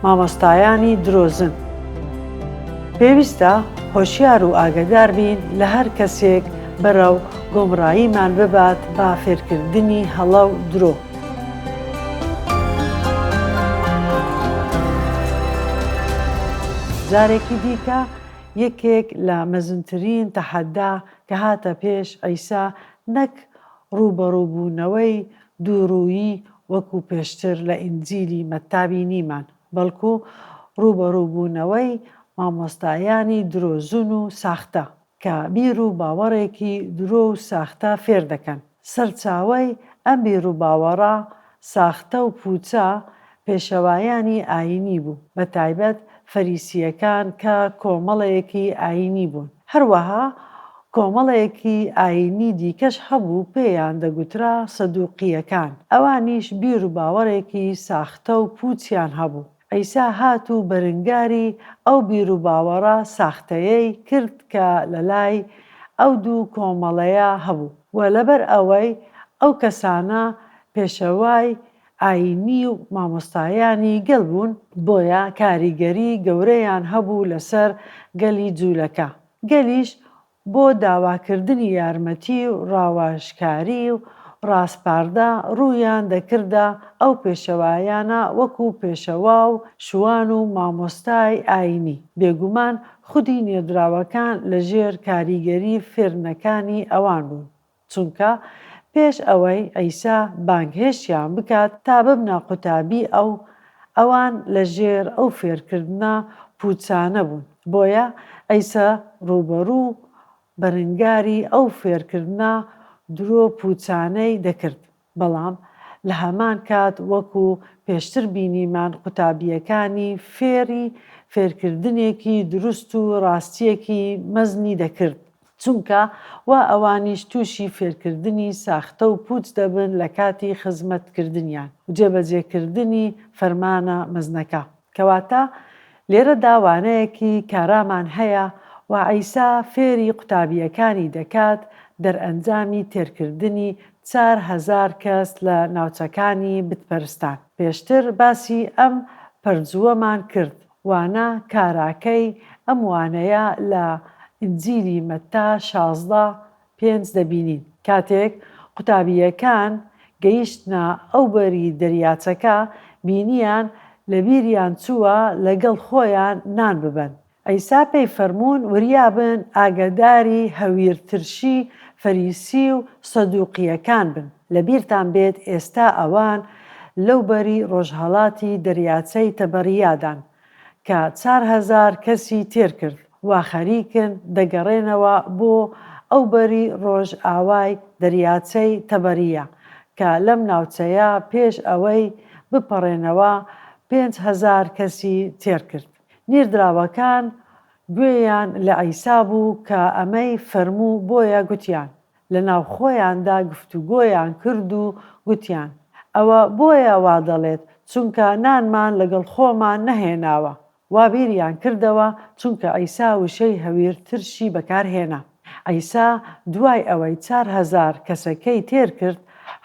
مامۆستایانی درۆزن. پێویستە هۆشیار و ئاگەدار بین لە هەر کەسێک بەرەو گۆمڕاییمان ببات بە فێرکردنی هەڵە و درۆ. جارێکی دیکە یەکێک لە مەزنترین تەحەدا کە هاتە پێش عیسا نەک ڕووبەڕووبوونەوەی دووڕوویی وەکو پێشتر لە ئینجیلی مەتا بینیمان، بەڵکو ڕووبەڕووبوونەوەی مامۆستایانی درۆزن و ساختە، کە بیر و باوەڕێکی درۆ و ساختە فێر دەکەن. سەرچاوەی ئەم بیروباوەڕە ساختە و پووچە پێشەوایانی ئایینی بوو، بەتایبەت فەریسییەکان کە کۆمەڵێکی ئایینی بوون. هەروەها کۆمەڵێکی ئایینی دیکەش هەبوو پێیان دەگوترا سەدوقییەکان، ئەوانیش بیروباوەڕێکی ساختە و پووچیان هەبوو. عیسا هات و بەرنگاری ئەو بیروباوەڕە ساختەیەی کرد کە لەلای ئەو دوو کۆمەڵەیە هەبوو و لەبەر ئەوەی ئەو کەسانە پێشەوای ئایینی و مامۆستایانی گەل بوون، بۆیە کاریگەری گەورەیان هەبوو لەسەر گەلی جوولەکە، گەلیش بۆ داواکردنی یارمەتی و ڕاوەژکاری و ڕاسپاردە ڕوویان دەکردە ئەو پێشەوایانە وەکو پێشەوا و شوان و مامۆستای ئایینی، بێگومان خودی نێردراوەکان لەژێر کاریگەری فێرنەکانی ئەوان بوون. چونکە پێش ئەوەی عیسا بانگهێشتیان بکات تا ببنە قوتابی ئەو، ئەوان لە ژێر ئەو فێرکردنە پووچانە بوون. بۆیە عیسا ڕووبەڕوو بەرنگاری ئەو فێرکردنە درۆ پووچانەی دەکرد. بەڵام لە هەمان کات وەکو پێشتر بینیمان قوتابییەکانی فێری فێرکردنێکی دروست و ڕاستییەکی مەزنی دەکرد، چونکە وا ئەوانیش تووشی فێرکردنی ساختە و پووچ دەبن لە کاتی خزمەتکردنیان و جێبەجێکردنی فەرمانە مەزنەکە. کەواتە لێرەدا وانەیەکی کارامان هەیە و عیسا فێری قوتابییەکانی دەکات دەرئەنجامی تێرکردنی 4000 کەس لە ناوچەکانی بتپەرستان. پێشتر باسی ئەم پەرجووەمان کرد، وانە کاراکەی ئەم وانەیە لە ئینجیلی مەتا 16، پێنج دەبینین. کاتێک قوتابییەکان گەیشتنە ئەوبەری دەریاچەکە، بینییان لەبیریان چووە لەگەڵ خۆیان نان ببەن. عیسا پێی فەرموون، وریا بن، ئاگاداری هەویرترشی فەریسی و سەدوقییەکان بن. لەبیرتان بێت ئێستا ئەوان لەوبەری ڕۆژهەڵاتی دەریاچەی تەبەریادان. کە 4000 کەسی تێر کرد، وا خەریکن دەگەڕێنەوە بۆ ئەوبەری ڕۆژئاوای دەریاچەی تەبەرییە کە لەم ناوچەیە پێش ئەوەی بپەڕێنەوە 5000 کەسی تێر کرد. نیردراوەکان گوێیان لە عیسا بوو کە ئەمەی فەرموو بۆیە گوتیان، لەناو خۆیاندا گفتوگۆیان کرد و گوتیان، ئەوە بۆیە وا دەڵێت، چونکە نانمان لەگەڵ خۆمان نەهێناوە. وا بیریان کردەوە، چونکە عیسا وشەی هەویرترشی بەکار هێنا. عیسا دوای ئەوەی 4000 کەسەکەی تێر کرد،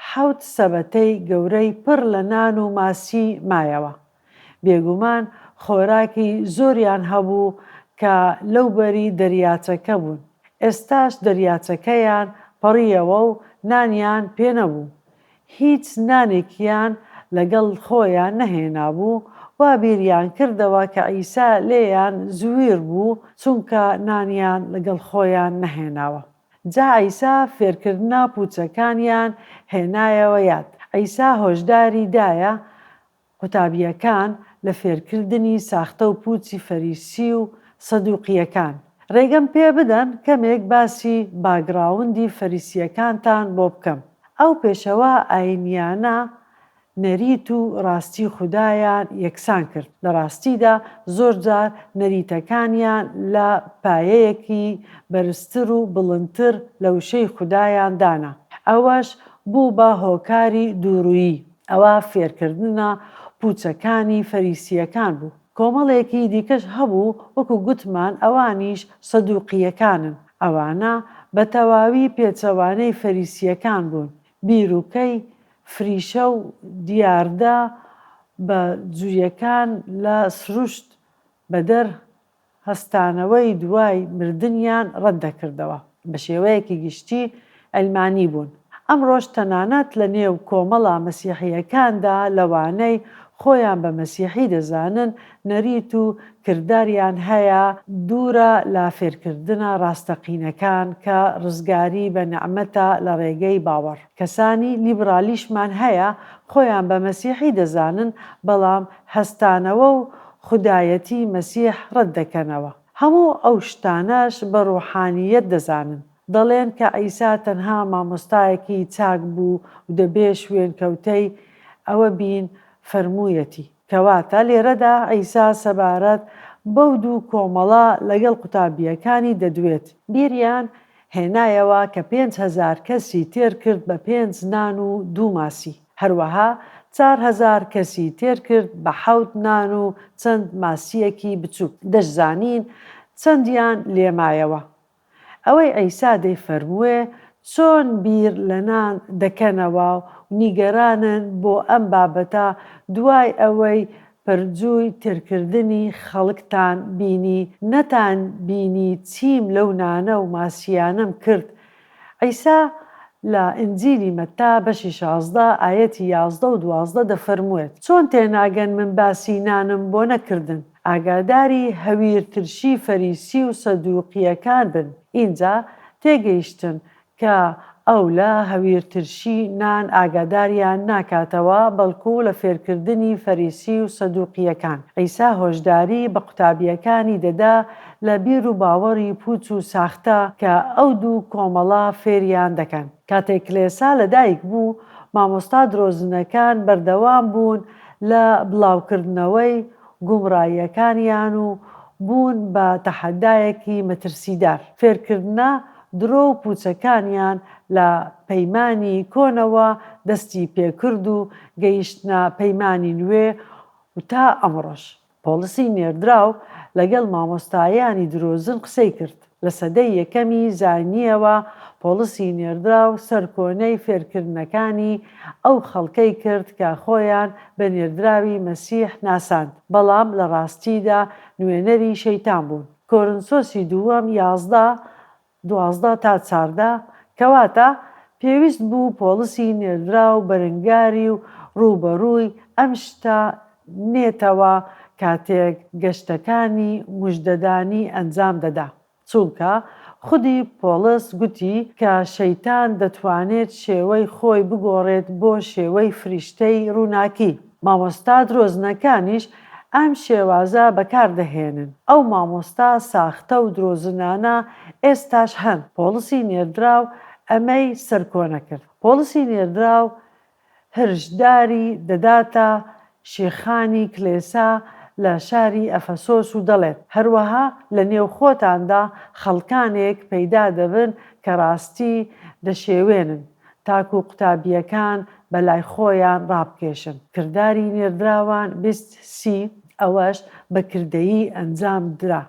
حەوت سەبەتەی گەورەی پڕ لە نان و ماسی مایەوە. بێگومان خۆراکی زۆریان هەبوو کە لەوبەری دەریاچەکە بوون، ئێستاش دەریاچەکەیان پەڕییەوە و نانیان پێ نەبوو. هیچ نانێکیان لەگەڵ خۆیان نەهێنابوو، وا بیریان کردەوە کە عیسا لێیان زویر بوو، چونکە نانیان لەگەڵ خۆیان نەهێناوە. جا عیسا فێرکردنە پووچەکانیان هێنایەوە یاد. عیسا هۆشداری دایە قوتابییەکان لە فێرکردنی ساختە و پووچی فەریسی و سەدوقییەکان. ڕێگەم پێ بدەن کەمێک باسی باگڕاوندی فەریسییەکانتان بۆ بکەم. ئەو پێشەوا ئایینییانە نەریت و ڕاستی خودایان یەکسان کرد. لە ڕاستیدا زۆر جار نەریتەکانیان لە پایەیەکی بەرزتر و بڵندتر لە وشەی خودایان دانا. ئەوەش بوو بە هۆکاری دووڕوویی. ئەوە فێرکردنە پووچەکانی فەریسییەکان بوو. کۆمەڵێکی دیکەش هەبوو وەکو گوتمان ئەوانیش سەدوقییەکانن. ئەوانە بە تەواوی پێچەوانەی فەریسییەکان بوون. بیروکەی فریشە و دیاردە بە جوویەکان لە سروشت بەدەر هەستانەوەی دوای مردنیان ڕەت دەکردەوە. بە شێوەیەکی گشتی عیلمانی بوون. ئەمڕۆش تەنانەت لە نێو کۆمەڵە مەسیحییەکاندا لەوانەی خۆیان بە مەسیحی دەزانن نەریت و کرداریان هەیە دوورە لە فێرکردنە ڕاستەقینەکان کە ڕزگاری بە نەعمەتە لە ڕێگەی باوەڕ. کەسانی لیبڕالیشمان هەیە خۆیان بە مەسیحی دەزانن بەڵام هەستانەوە و خودایەتی مەسیح ڕەت دەکەنەوە. هەموو ئەو شتانەش بە ڕوحانییەت دەزانن. دەڵێن کە عیسا تەنها مامۆستایەکی چاک بوو و دەبێ شوێنکەوتەی ئەوە بین فەرموویەتی. کەواتە لێرەدا عیسا سەبارەت بەو دوو کۆمەڵە لەگەڵ قوتابییەکانی دەدوێت. بیریان هێنایەوە کە 5000 کەسی تێر کرد بە پێنج نان و دوو ماسی. هەروەها 4000 کەسی تێر کرد بە حەوت نان و چەند ماسییەکی بچووک. دەشزانین چەندیان لێ مایەوە. ئەوەی عیسا دەیفەرموێ، چۆن بیر لە نان دەکەنەوە و نیگەرانن بۆ ئەم بابەتە دوای ئەوەی پەرجووی تێرکردنی خەڵکتان بینی، نەتان بینی چیم لەو نانە و ماسییانەم کرد عیسا لە ئینجیلی مەتا بەشی 16 ئایەتی 11 و 12 دەفەرموێت، چۆن تێناگەن من باسی نانم بۆ نەکردن؟ ئاگاداری هەویر ترشی فەریسی و سەدوقییەکان بن. ئینجا تێگەیشتن کە ئەو لە هەویرترشی نان ئاگاداریان ناکاتەوە، بەڵکو لە فێرکردنی فەریسی و سەدوقییەکان. عیسا هۆشداری بە قوتابییەکانی دەدا لە بیروباوەڕی پوچ و ساختە کە ئەو دوو کۆمەڵە فێریان دەکەن. کاتێک کلێسا لەدایک بوو، مامۆستا درۆزنەکان بەردەوام بوون لە بڵاوکردنەوەی گومڕاییەکانیان و بوون بە تەحەدایەکی مەترسیدار. فێرکردنە درۆ و پوچەکانیان لە پەیمانی کۆنەوە دەستی پێکرد و گەیشتنە پەیمانی نوێ و تا ئەمڕۆش. پۆڵسی نێردراو لەگەڵ مامۆستایانی درۆزن قسەی کرد. لە سەدەی یەکەمی زایینییەوە پۆڵسی نێردراو سەرکۆنەی فێرکردنەکانی ئەو خەڵکەی کرد کە خۆیان بە نێردراوی مەسیح ناساند، بەڵام لە ڕاستیدا نوێنەری شەیتان بوون. کۆرنسۆسی دووەم 11، 12 تا 14، کەواتە، پێویست بوو پۆڵسی نێردراو بەرنگاری و ڕووبەڕووی ئەم شتە نێتەوە کاتێک گەشتەکانی موژدەدانی ئەنجام دەدا، چونکە خودی پۆڵس گوتی کە شەیتان دەتوانێت شێوەی خۆی بگۆڕێت بۆ شێوەی فریشتەی ڕووناکی. مامۆستا درۆزنەکانیش ئەم شێوازە بەکار دەهێنن. ئەو مامۆستا ساختە و درۆزنانە ئێستاش هەن. پۆڵسی نێردراو ئەمەی سەرکۆنە کرد. پۆڵسی نێردراو هرشداری دەداتە شێخانی کلێسا لە شاری ئەفەسۆس و دەڵێت، هەروەها لە نێو خۆتاندا خەڵکانێک پەیدا دەبن کە ڕاستی دەشێوێنن، تاکو قوتابییەکان بە لای خۆیان ڕابکێشن. کرداری نێردراوان 20 سی. ئەوەش بە کردەیی ئەنجام درا.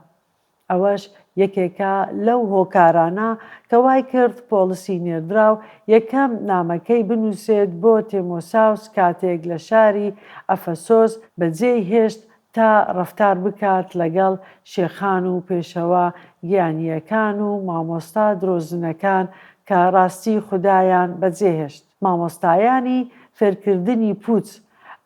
ئەوەش یەکێکە لەو هۆکارانە کە وای کرد پۆڵسی نێردراو یەکەم نامەکەی بنووسێت بۆ تێمۆساوس کاتێک لە شاری ئەفەسۆس بەجێی هێشت تا ڕەفتار بکات لەگەڵ شێخان و پێشەوا گیانییەکان و مامۆستا درۆزنەکان کە ڕاستی خودایان بەجێهێشت. مامۆستایانی فێرکردنی پووچ،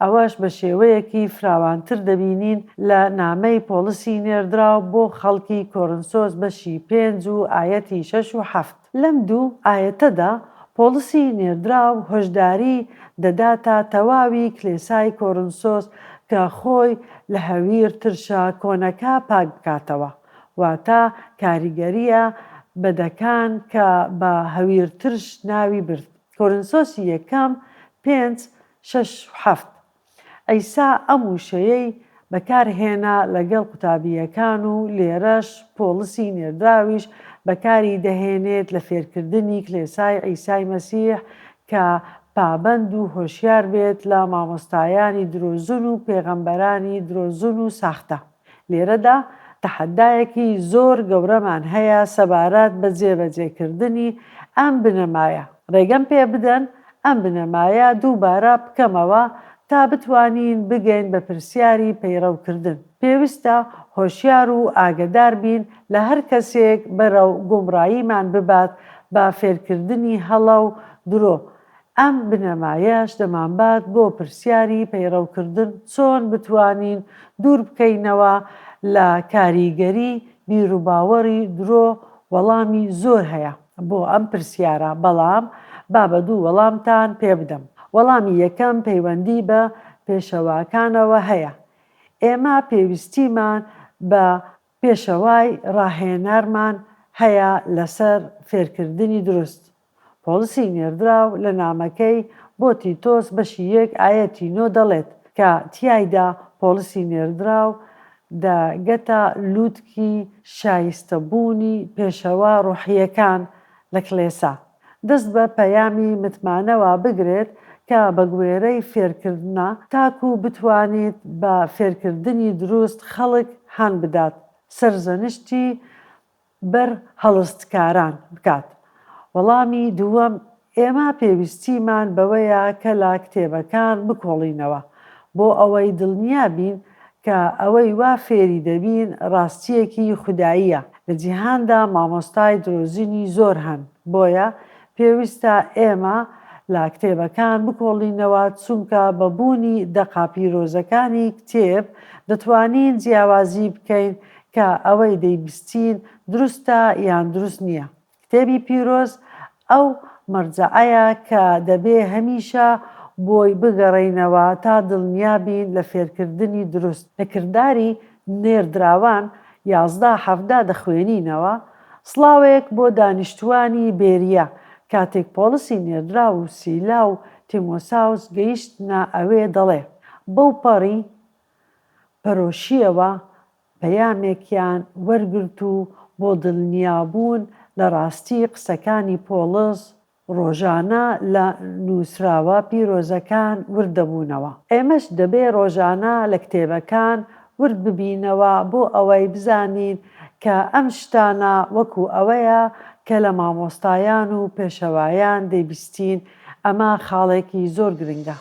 ئەوەش بە شێوەیەکی فراوانتر دەبینین لە نامەی پۆڵسی نێردراو بۆ خەڵکی کۆرنسۆس بەشی پێنج و ئایەتی شەش و حەفت. لەم دوو ئایەتەدا پۆڵسی نێردراو هۆشداری دەداتە تەواوی کلێسای کۆرنسۆس کە خۆی لە هەویر ترشە کۆنەکە پاک بکاتەوە، واتە کاریگەرییە بەدەکان کە بە هەویرترش ناوی برد. کۆرنسۆسی یەکەم پێنج، شەش و حەفت. عیسا ئەم وشەیەی بەکار هێنا لەگەڵ قوتابییەکان و لێرەش پۆڵسی نێردراویش بەکاری دەهێنێت لە فێرکردنی کلێسای عیسای مەسیح کە پابەند و هۆشیار بێت لە مامۆستایانی درۆزن و پێغەمبەرانی درۆزن و ساختە. لێرەدا تەحەدایەکی زۆر گەورەمان هەیە سەبارەت بە جێبەجێکردنی ئەم بنەمایە. ڕێگەم پێ بدەن ئەم بنەمایە دووبارە بکەمەوە. تا بتوانین بگەین بە پرسیاری پەیڕەوکردن. پێویستە هۆشیار و ئاگەدار بین لە هەر کەسێک بەرەو گومڕاییمان ببات بە فێرکردنی هەڵە و درۆ، ئەم بنەمایەش دەمانبات بۆ پرسیاری پەیڕەوکردن چۆن بتوانین دوور بکەینەوە لە کاریگەری بیروباوەڕی درۆ، وەڵامی زۆر هەیە بۆ ئەم پرسیارە بەڵام با بە دوو وەڵامتان پێ بدەم. وەڵامی یەکەم پەیوەندی بە پێشەواکانەوە هەیە، ئێمە پێویستیمان بە پێشەوای ڕاهێنەرمان هەیە لەسەر فێرکردنی دروست. پۆڵسی نێردراو لە نامەکەی بۆ تیتۆس بەشی یەک ئایەتی نۆ دەڵێت کە تیایدا پۆڵسی نێردراو دەگەتە لوتکی شایستەبوونی پێشەوا ڕۆحییەکان لە کڵێسا. دەست بە پەیامی متمانەوە بگرێت کە بەگوێرەی فێرکردنە تاکو بتوانیت بە فێرکردنی دروست خەڵک هان بدات سەرزەنشتی بەر هەڵستکاران بکات. وەڵامی دووەم، ئێمە پێویستیمان بەوەیە کە لە کتێبەکان بکۆڵینەوە بۆ ئەوەی دڵنیا بین کە ئەوەی وا فێری دەبین ڕاستییەکی خوداییە. لە جیهاندا مامۆستای درۆزنی زۆر هەن، بۆیە پێویستە ئێمە لە کتێبەکان بکۆڵینەوە، چونکە بە بوونی دەقە پیرۆزەکانی کتێب دەتوانین جیاوازی بکەین کە ئەوەی دەیبیستین دروستە یان دروست نییە. کتێبی پیرۆز ئەو مەرجەعەیە کە دەبێ هەمیشە بۆی بگەڕێینەوە تا دڵنیا بین لە فێرکردنی دروست. لە کرداری نێردراوان 11، 17 دەخوێنینەوە، سڵاوێک بۆ دانیشتووانی بێریە، کاتێک پۆڵسی نێردراو و سیلا و تیمۆساوس گەیشتنە ئەوێ دەڵێ، بەوپەڕی پەرۆشییەوە پەیامێکیان وەرگرت و بۆ دڵنیابوون لە ڕاستی قسەکانی پۆڵس ڕۆژانە لە نووسراوە پیرۆزەکان ورد دەبوونەوە. ئێمەش دەبێ ڕۆژانە لە کتێبەکان ورد ببینەوە بۆ ئەوەی بزانین کە ئەم شتانە وەکو ئەوەیە کە لە مامۆستایان و پێشەوایان دەیبیستین، ئەمە خاڵێکی زۆر گرنگە.